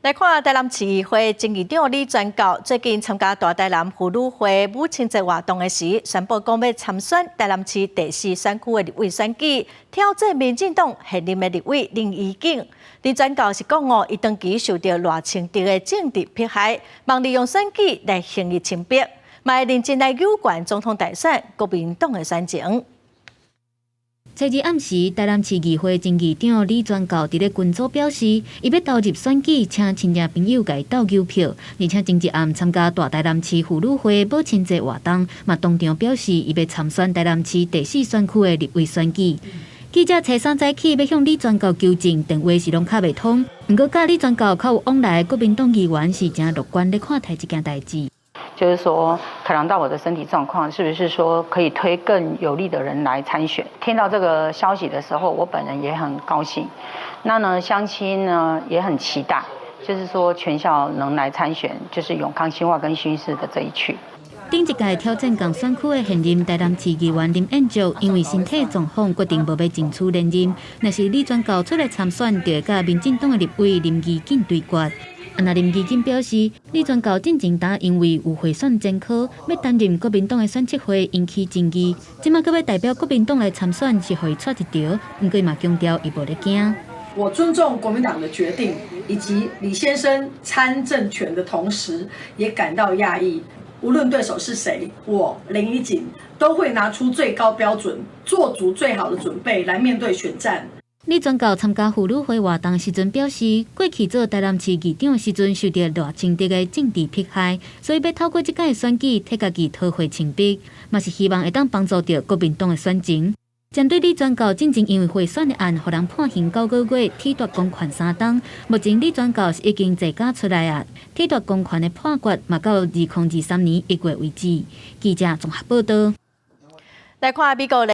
來看台南市議會前議長李全教最近參加大台南婦女會母親節活動的時，宣布講欲參選台南市第四選區的立委選舉，挑戰民進黨現任的立委林宜景。李全教是講哦，伊長期受著賴清德的政治迫害，望利用選舉來還伊清白，嘛會認真來扭轉總統大選國民黨的選情。初二暗時，台南市議會前議長李全教佇咧群組表示，伊欲投入選舉，請親戚朋友共伊鬥牛票。而且前一暗參加大台南市婦女會母親節活動，嘛當場表示伊欲參選台南市第四選區的立委選舉。記者初三早起欲向李全教求證，電話是攏敲袂通。毋過，佮李全教較有往來的國民黨議員是誠樂觀咧看待這件代誌。就是說，考量到我的身體狀況，是不是說可以推更有力的人來參選？聽到這個消息的時候，我本人也很高興。那呢，鄉親呢也很期待，就是說全教能來參選，就是永康、新化跟新市的這一區。頂一屆挑戰仝選區的現任台南市議員林彥卓，因為身體狀況決定無欲爭取連任。若是李全教出來參選，就會佮民進黨的立委林宜景對決。啊，那林宜景表示，李全教進前當因為有賄選前科，欲擔任國民黨的選策會引起爭議。這馬閣欲代表國民黨來參選，是予伊掣一著。毋過嘛強調，伊無咧驚。我尊重國民黨的決定，以及李先生參政權的同時，也感到訝異。無論對手是誰，我林宜景都會拿出最高標準，做足最好的準備來面對選戰。李全教參加婦女會活動時陣表示，過去做台南市議長時陣受著賴清德的政治迫害，所以欲透過這屆選舉替家己討回清白，嘛是希望會當幫助著國民黨的選情。針對李全教進前因為賄選的案，予人判刑9個月，褫奪公權3冬。目前李全教是已經坐監出來啊，褫奪公權的判決嘛到2023年1月為止。記者綜合報導。來看美國。